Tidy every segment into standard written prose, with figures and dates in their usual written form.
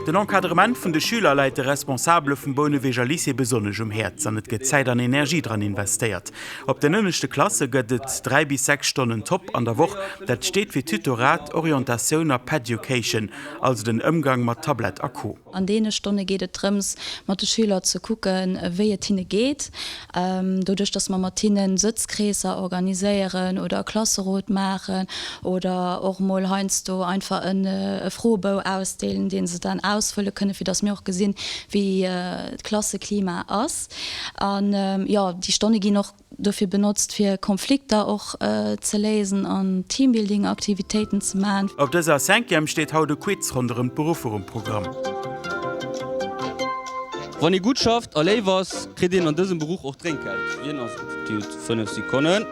Den Encadrement vun de Schüler läit de Responsabele vum Bouneweger Lycée besonnesch um Häerz an et gëtt Zäit an Energie dran investéiert. Op den ënneschte Klasse gëtt et 3 bis 6 Stonnen Top an der Woch. Dat steet fir Tutorat, Orientatioun a Peducation, also den Ëmgang mat Tablett a Co. An deene Stonne geet et drëms, mat de Schüler ze kucken, wéi et hinne geet. Doduerch, dass mer mat hinne Sëtzkreesser organiséieren oder e Klasserot maachen oder och mol heiansdo einfach e Froebou ausdeelen, dee se dann ausfëlle kënnen, fir dass mir och gesinn, wéi d'Klasseklima ass. An jo, déi Stonne ginn och dofir benotzt fir Konflikter och ze léisen an Teambuilding-Aktivitéiten ze maachen. Op dëser Cinquième steet haut e Quiz ronderëm d'Beruffer um Programm. Wann ee gutt schafft a léif ass, kritt een an dësem Beruch och Drénkgeld. Wien ass et? Dir hutt 5 Sekonnen.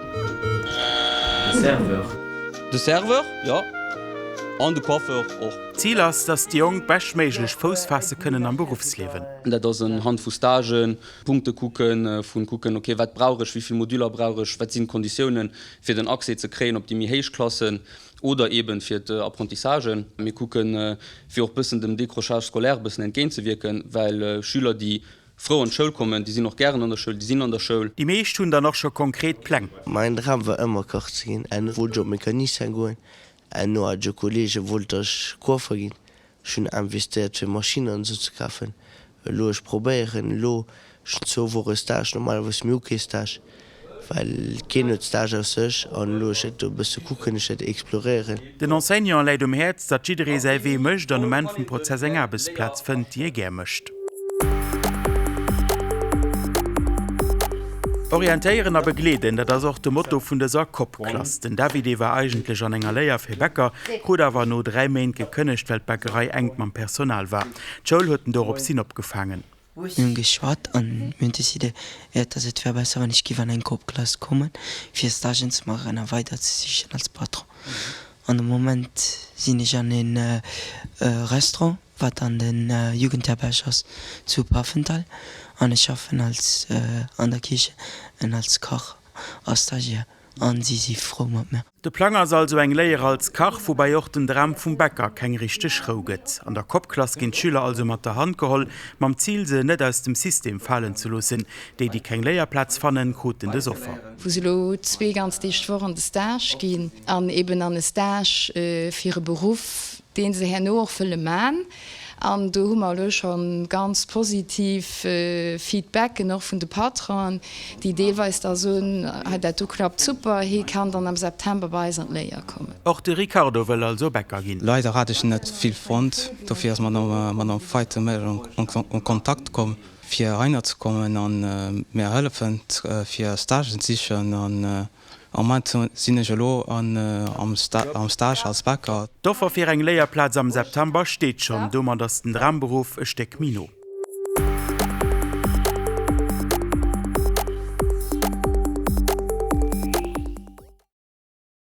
De Serveur. De Serveur, jo. An de Coiffeur och. D'Zil ass, dass déi Jonk beschtméiglech Fouss faasse kënnen am Beruffsliewen. Dat ass un Hand vu Stagen, Punkte kucken, vu kucken, ok, wat brauch ech, wéi vill Moduler brauch ech, wat sinn d'Konditiounen, fir den Accès ze kréien op déi méi héich Klassen oder eeben fir d'Apprentissagen. Mir kucken, fir och bëssen dem Décrochage scolaire bëssen entgéintzewierken, well Schüler, déi frou an d'Schoul kommen, déi sinn och gären an der Schoul, déi sinn an der Schoul. Déi meescht hunn dann och scho konkret Pläng. Mein Dram war ëmmer Kach ze ginn. Enno wollt ech op Mecanicien goen. Enno hat ech e Kollege wollt ech Coiffer ginn. Ech hunn investéiert fir Maschinen an esou ze kafen. Elo ech probéieren elo, ech hunn zwou Woche Stage, normalerweis mir hu kee Stage, well keen huet Stage aus sech an elo ech wäert do e bësse kucken, ech wäert exploréieren. Den Enseignant läit um Häerz, datt jidderee säi Wee mécht an um Enn vum Prozess eng Aarbechtsplaz fënnt, déi e gär mécht. Orientéieren a begleeden, dat ass och de Motto vun dëser Kopp-Klass. Den Davide war eigentlech an enger Léier fir Bäcker, krut awer no 3 Méint gekënnegt, well d'Bäckerei enk mam Personal war. D'Schoul huet en dorops hin opgefaangen. Mir hunn geschwat an mir hunn decidéiert, dass et wär besser, wann ech giff an eng Kopp-Klass kommen, fir Stagen ze maachen a weider ze sichen als Patron. An de Moment sinn ech an een Restaurant. wat an de Jugendherberg ass zu Pafendall an ech schaffen als an der Kichen en als Kach a Stagiaire an si si frou mat mir. De Plang ass also eng Léier als Kach, woubäi och den Dram vum Bäcker keng richteg Rou gëtt. An der Koppklass ginn d'Schüler also mat der Hand geholl, mam Zil se net aus dem System falen ze loossen. Déi, déi keng Léierplaz fannen, kruten dës Offer. Wou se elo zwee ganz Deeg d'Woch an de Stage ginn an eben an e Stage fir e Beruff, dee se herno och wëlle man. An do hu mer elo scho ganz positiv Feedbacken och vun de Patronen, déi deelweis da soen, hei dat do klappt super, hie kann dann am September bei eis an d'Léier kommen. Och de Ricardo wëll also Bäcker ginn. Leider hat ech net vill fonnt, dofir ass d'Madame Feith mat mir en Kontakt komm fir heihinner ze kommen an mir hëllefen fir Stagen ze sichen an Am Moment sinn ech elo am Stage als Bäcker. D'Offer fir eng Léierplaz am September steet schonn. Domat ass den Dramberuff e Stéck méi no.